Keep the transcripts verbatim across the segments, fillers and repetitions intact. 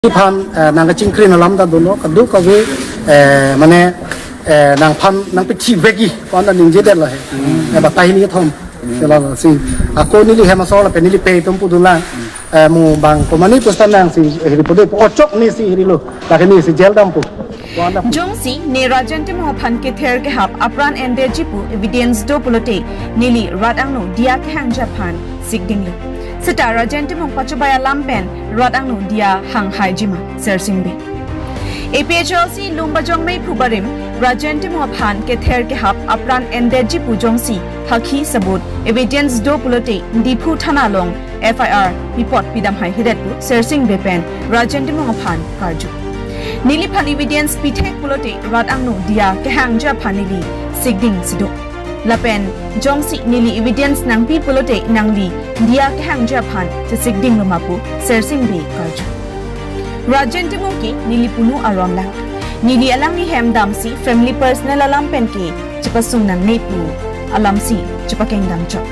Aphan, eh, nangkachingkrin alam ta dolo, kadokave, eh, mane, eh, nangphan, nangpethivekji, pon ta ningjedetlo he. Eh, batai hini kethom. Sila si, ako neli hem asor lapen neli pei atum pu dolang. Eh, mo bang komani pustan nangsi, eh, hiri pude, ochok nesi hirilo, lake nesi jail dampo. Pon ta Jongsi ne Rajen Timung aphan kether kehap apran endetji pu evidence do pulote neli rat angno diya kehangji aphan sikdinglo. Seta Rajen Timung pachobei alam pen rat angno diya hanghaiji ma Sersing Bey. A P H L C Lumbajong meiphu barim Rajen Timung aphan kether kehap apran endetji pu jongsi hakhi sabut evidence do pulote Diphu thana along F I R report pidam haihedet pu Sersing Bey pen Rajen Timung aphan karju. Neliphan evidence pithek pulote rat angno diya kehangji aphan neli sikding si do. Lapen jongsi neli evidence nangpi pulote nangli diya kehangji aphan chesikdinglo ma pu Sersing Bey karju. Rajen Timung ke neli punu aron lang. Neli alangli hem damsi family personal alam pen ke chepasung nangne pu alamsi chepakeng damchot.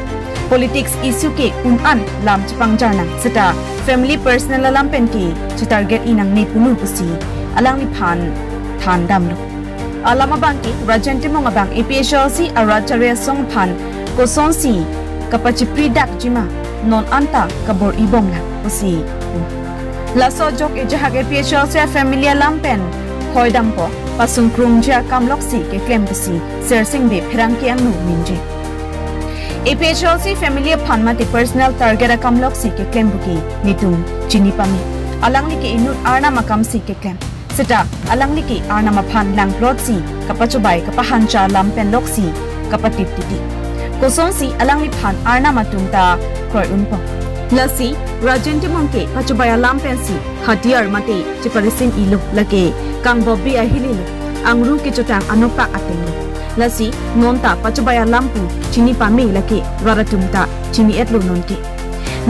Politics issue ke un-an lam chepangjar nang seta family personal alam pen ke chetarget-i nangne punu pusi alangliphan than damlo. Alam abang ke Rajen Timung abang A P H L C arat chari asong aphan kosonsi kapachipri dakji ma non anta kabor-i bomlang pusi. Laso ajok ejahak A P H L C family alam pen hoi dampo pasung krungji akam loksi keklem pusi Sersing Bey pherangke angno ningje. A P H L C family aphan mate personal target akam loksi keklem pu ke netum chini pame. Alangli ke inut arnam akamsi keklem. Seta alangli ke arnam aphan langplotsi kapachobei kapahancha alam pen loksi kapatip titi. Kosonsi alangliphan arnam atum ta kroi unpo. Lasi Rajen Timung ke pachobei alam pensi hatiyar mate cheparisin-ilo lake kangbobi ahililo angru kechotang anopak atenglo. Lasi non ta pachobei alam pu chini pame lake rat atum ta chini-etlo nonke.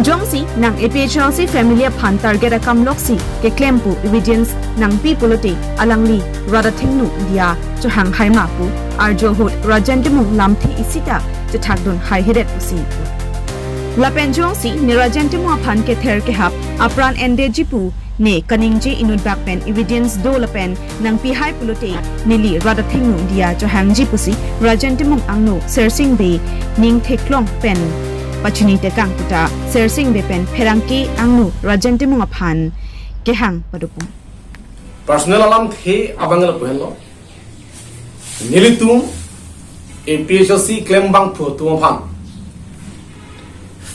Jongsi nang A P H L C family aphan target akam loksi keklem pu evidence nangpi pulote alangli rat athengno diya chohanghai ma pu arjo ahut Rajen Timung lamthe isi ta chethakdun haihedet pusi. Lapen jongsi ne Rajen Timung aphan kether kehap apran endetji pu ne kaningje inutbak pen evidence do lapen nangpihai pulote neli rat athengno diya chohangji pusi Rajen Timung angno Sersing Bey ning theklong pen pachini tekang puta Sersing Bey pen pherangke angno Rajen Timung aphan kehang padopon. Personal alamthe abang lapu henlo. Nelitum A P H L C klembangphu atum aphan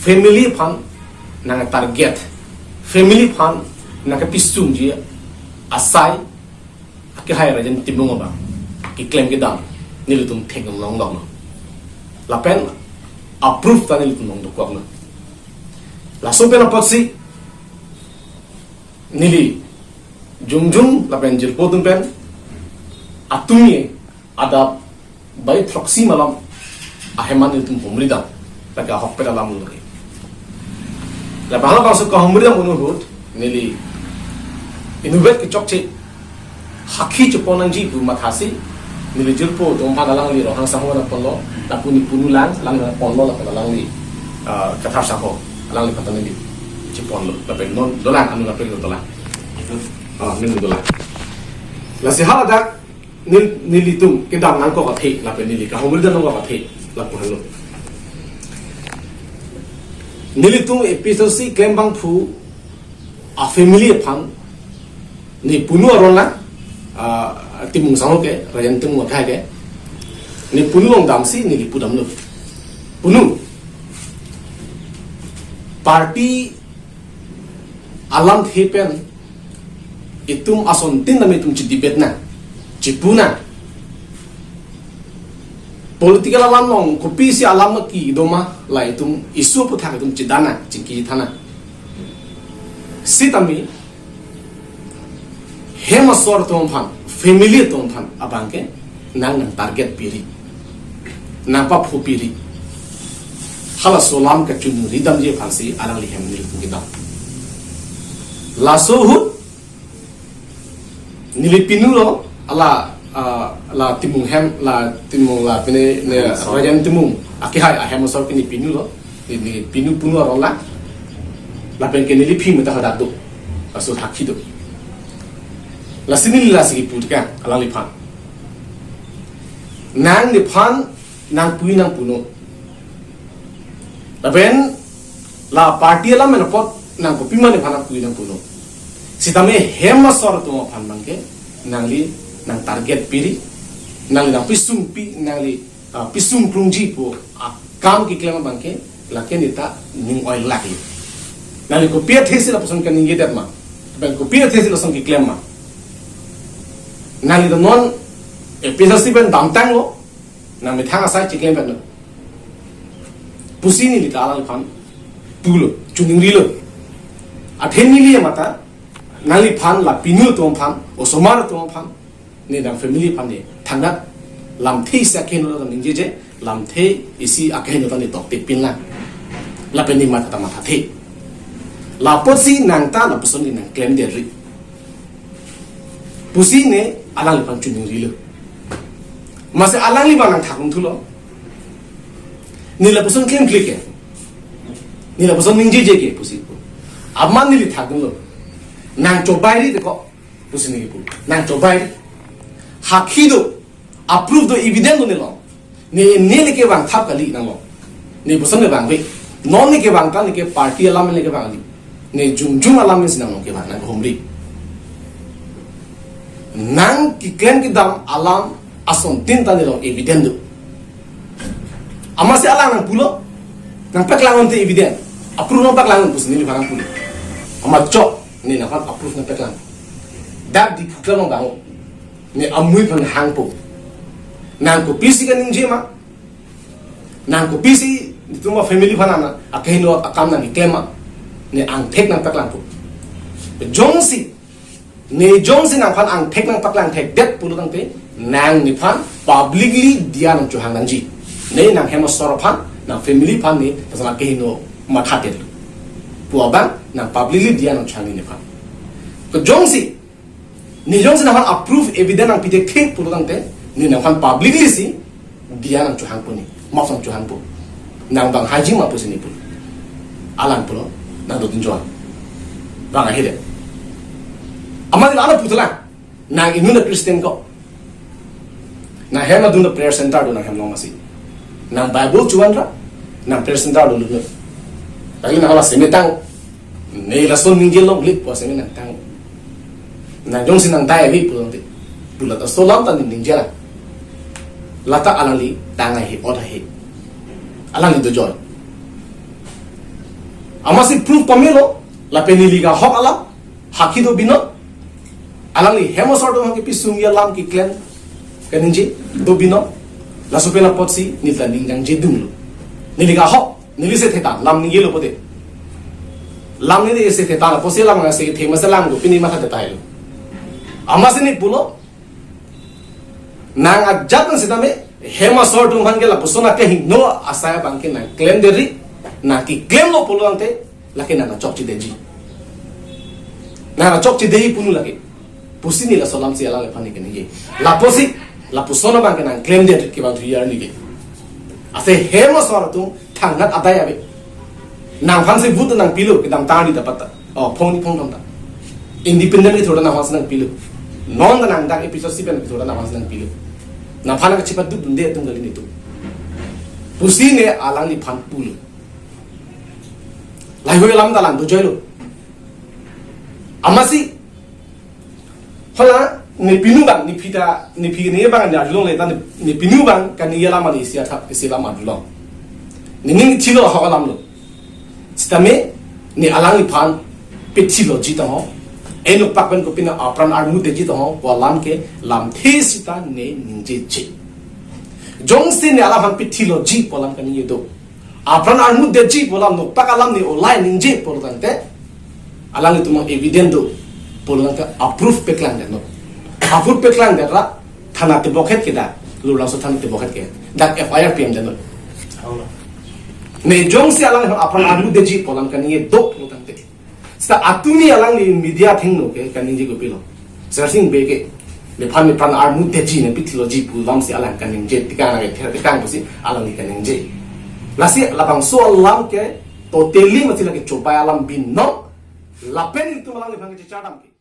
family aphan nangtarget, family aphan nangkepisungji asai akehai Rajen Timung abang keklem kedam nelitum theklong longlo. Lapen a-proof ta nelitum longdokoklo. Laso pen apotsi neli jongjung lapen jirpo atum pen atumne adap bai throksi malom ahem an nelitum humridam, lake ahokpet alam lo lake. Lapen halabangso kahumridam unu ahut neli inutvet kechokche hakhi chepon nangji pu mathasi neli jirpo atum aphan alangli Ronghang sangho nangponlo, lapu ne punu lang, alangli nangponlo, lapen alangli, ah, Kathar sangho, alangliphan ta neli cheponlo, lapen non dolang, anu lapen non dolang. Ah, neli dolang. Lasi haladak nel-, nelitum kedam nangkok athe, lapen neli kahumridam nangkok athe, lapu henlo. Nelitum A P H L C klembangphu a-family aphan ne punu aron lang, ah, Timung sangho ke, Rajen Timung akehai ke, ne punu longdamsi neli pudamlo. Punu. Party alamthe pen itum asontin nami itum chedebate nang, chepu nang. Political alam along kopisi alam kedo ma, la itum issue aphuthak itum chedan nang, chingki than nang. Sitame hem asor atum aphan, family atum aphan abang ke nang nangtarget piri, nangpapho piri. Halaso alam kachunri damji aphansi alangli hem neli kedam. Laso ahut neli pinulo, ala, ah, la Timung hem, la Timung la pine ne Rajen Timung akehai ahem asor ke neli pinulo. Neli pinu punu aron lang. Lapen ke neli phi meta hadak do. Laso hakhi do. Lasi neli lasi kipu teka alangliphan. Nangliphan nangpui nangpunon. Lapen la party alam apot nangkopima neliphan nangpui nangpunon. Sitame hem asor atum aphan abangke nangli nang target piri, nangli nangpisungpi, nangli ah, pisung krungji pu akam keklem abangke lake neta ning oilak lo. Nangli kopi athesi lapuson kaningjedet ma? Lapen kopi athesi lason keklem ma? Nangli ta non A P H L C pen damtanglo, nangmethang asai chiklemdet lo pusi neli ta alangliphan pulo, chiningrilo. Athe neli matha nangliphan la pinu atum aphan, osomar atum aphan, ne nang family aphan ne thangnat lamthe isi akeheno ta ningjeje, lamthe isi akeheno ta ne toktepinlang. Lapen ne matha ta mathathe. Lapotsi nang ta lapuson ne nangklemdet ri pusi ne alangliphan chiningrilo. Amatsi alangli abang nangthakdun thulo. Ne lapuson klemkle ke, ne lapuson ningjeje ke pusi pu. Amat neli thakdunlo. Nangchobai ri teko pusi neli pu. Nangchobai ri. Hakhi do, a-proof do, evidence do nelong. Ne, ne le kevang thap kali nanglong. Ne puson ne vangve. Non ne kevang ta ne ke party alam ne kevang kali. Ne jongjong alam ne si nanglong kevang, nangkehumri. Nangkeklem kedam alam asontin ta nelong evidence do. Amatsi alang nangpulo, nangpaklang unte evidence, a-proof nangpaklang un pusi neliphan nangpulo. Amat chok, ne nangphan a-proof nangpaklang. Dak Diphu klemang bang, ne amui aphan hangpo. Nang kopisi kaningje ma? Nang kopisi itum a-family aphan ana akeheno akam nangkeklem ma? Ne angthek nangpaklangpo. Jongsi ne jongsi nangphan angthek nangpaklang thekdet pulo tangte, nang nephan publicly diya nangchohang nangji. Ne nang hem asor aphan, nang family aphan ne lason akeheno mathadet lo pu abang nang publicly diya nangchohang nephan. Kejongsi ne jongsi nangphan a-proof, evidence nangpi thekthe pulo tangte, ne nangphan publicly si diya nangchohangpo ne, maf nangchohangpo. Nang vanghaiji ma pusi ne pu. Alang pulo, nang dodun jo-an. Vang ahe de. Amat ne la-an pu tha lang. Nang inut a-Christian ko. Nang hem adun a-prayer center do nang hem along masi. Nang Bible chovan ra, nang prayer center do lut. Lake nang la seme tang. Ne lason ningje longle pu aseme nangtang. Nang jongsi nang dai ave pulo tangte, pu la ta so alam ta ne ningje lang. La ta alangli tang ahe, ot ahe. Alangli dojoi. Amatsi proof pamelo, lapen neli kahok alam, hakhi do binon. Alangli hem asor atum aphan kepisungji alam keklem kaningje do binon. Laso pen apotsi neli ta ning jangje dunglo. Neli kahok, neli se theta, lam ningjelo pote. Lam neli se theta, la pusi lam nang se the masa lam do, pini matha theta helo. Amatsi ne pulo, nang ajat nang sitame, hem asor atum aphan ke lapuson akeheno asai abang ke nangklemdet ri, nangkeklemlo pulo tangte, lake nang chokchedetji. Nang chokchedetji punu lake. Pusi ne laso alam si alangliphan ne keningje. Lapusi, lapuson abang ke nangklemdet kevang thu iyar neke. Ase hem asor atum thangnat adai ave. Nangphan si vote nangpilo, kedamtang arni dapat ta. Oh, phongni phongthom ta. Independent kethur ta nangphan si nangpilo. Non ta nang dak A P H L C pen kethur ta nangphan si nangpilo. Nangphan nangkachepaduk dunde atum kali netum. Pusi ne alangliphan pulo. Lahei alam ta lang dojoilo. Amatsi hala ne pinu abang, nephi ta, nephi ne abang ne arjulongle ta ne, ne pinu abang kaningje alam ani isi athap, isi alam arjulong. Nening thilo ahok alam lo. Sitame ne alangliphan pithiloji tangho. Enukpak pen kopine apran armutji tangho, pu alam ke lamthe sita ne ningjeje. Jongsi ne alangliphan pithiloji pu alam kaningje do, apran armutji pu alam, nukpak alam ne olai ningje pulo tangte, alanglitum evidence do pulo tangte a-proof paklangdetnon. A-proof paklangdet ra thana tebokhet ke dak, Lurlangso thana tebokhet ke dak F I R pidamdetnon. Ne jongsi alang apran armutji pu alam kaningje do pulo tangte, sita atumi alangli media athengno ke kaningje kopilo. Sersing Bey ke, nephan nepran armutji, ne pithiloji pu alam si alang kaningje, tekang nang ether tekang pusi alangli kaningje. Lasi labangso alam ke totally mati lake chobai alam binon, lapen itum alangliphan kechechar dam ke.